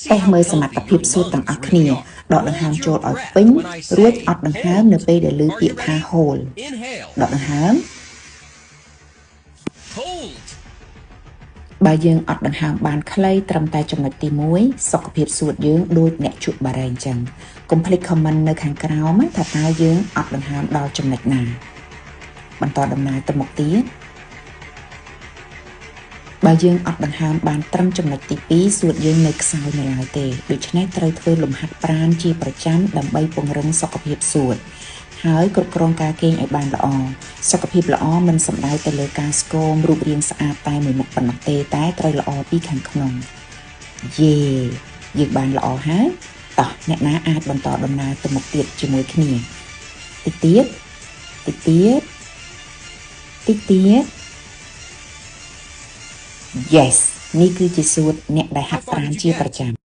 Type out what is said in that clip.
តេស្តមើលសមត្ថភាពសួតទាំងអស់គ្នាដកដង្ហើមចូលឲ្យពេញរួចអត់ដង្ហើមនៅពេលដែលឮពាក្យថា hold ដកដង្ហើម Hold. បើយើងអត់ដង្ហើមបានខ្លីត្រឹមតែចំណុចទី1សុខភាពសួតយើងដូចអ្នកជក់បារីអញ្ចឹងកុំភ្លេច comment នៅខាងក្រោមថាតើយើងអត់ដង្ហើមដល់ចំណុចណាបន្តដំណើរទៅមុខទៀតបើយើងអត់ដង្ហើមបានត្រឹមចំណុចទី2សួតយើងនៅខ្សោយនៅឡើយទេដូច្នេះត្រូវធ្វើលំហាត់ប្រាណជាប្រចាំដើម្បីពង្រឹងសុខភាពសួតហើយគ្រប់គ្រងការគេងឲ្យបានល្អសុខភាពល្អមិនសំដៅទៅលើការស្គមរូបរាងស្អាតតែមួយមុខប៉ុណ្ណោះទេតែត្រូវល្អពីខាងក្នុងយេយើងបានល្អហើយតោះអ្នកណាអាចបន្តដំណើរទៅមុខទៀតជាមួយគ្នាតិចទៀតតិចទៀតតិចទៀត Yes នេះគឺជាសួតអ្នកដែលហាត់ប្រាណជាប្រចាំ។